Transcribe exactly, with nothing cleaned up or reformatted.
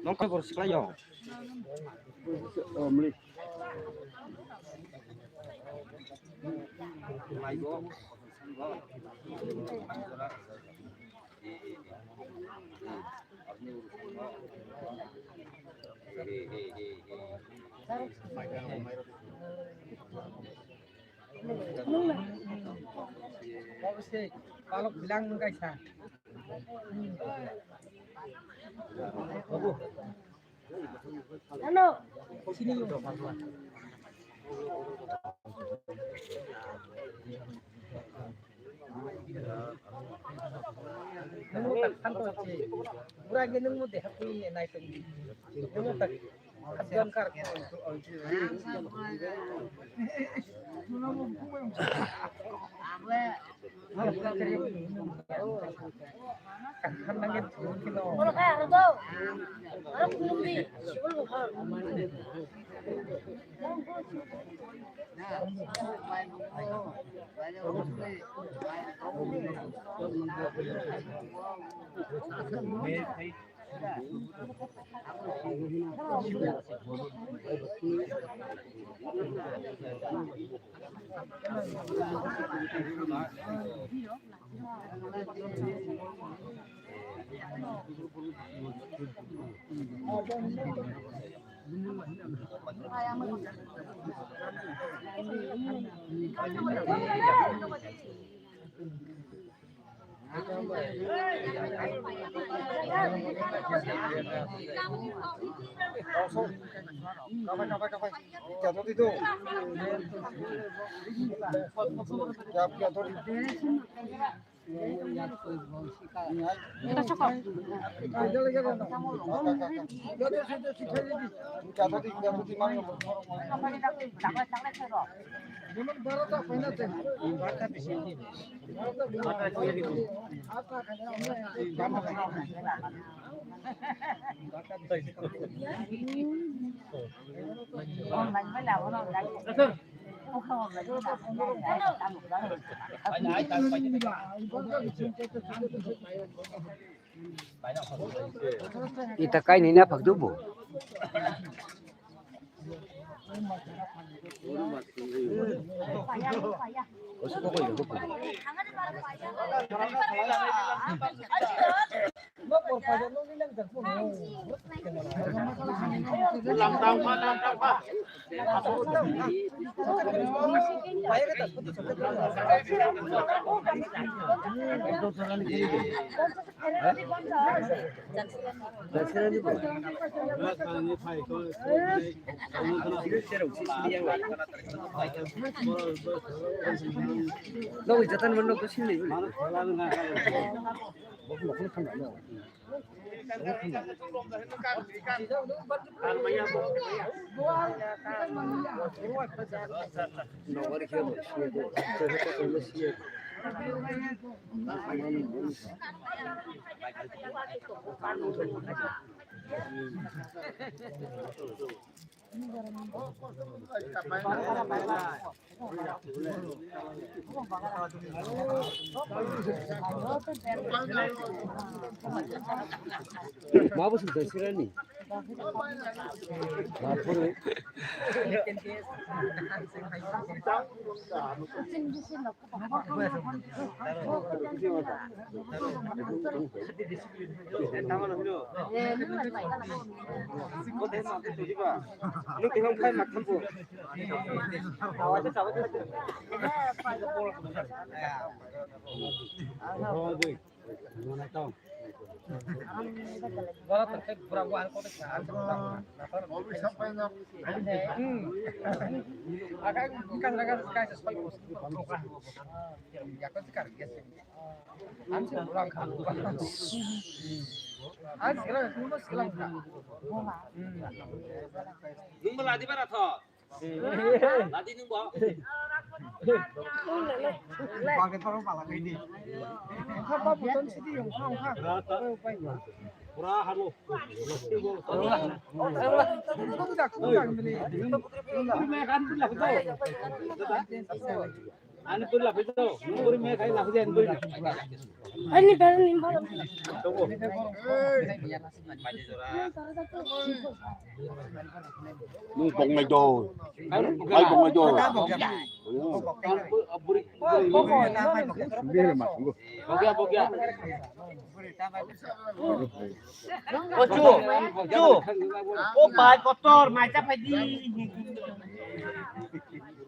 Nong koi bor siklai yo. Palok bilang nung kaisa. Ano? Sini yung. Nung tak santo si. Mura ge nung mo deha pui nai tong. Nung tak. Ita kainwi naphak dubu. Ma bo sing sirani. Ma bo. Nwng bo ladi bara tho. Ani bel ni bol. Nung bong nai do. Ai bong nai do. Bogya, bogya. O chu, chu. O bai kotor mai cha phai di.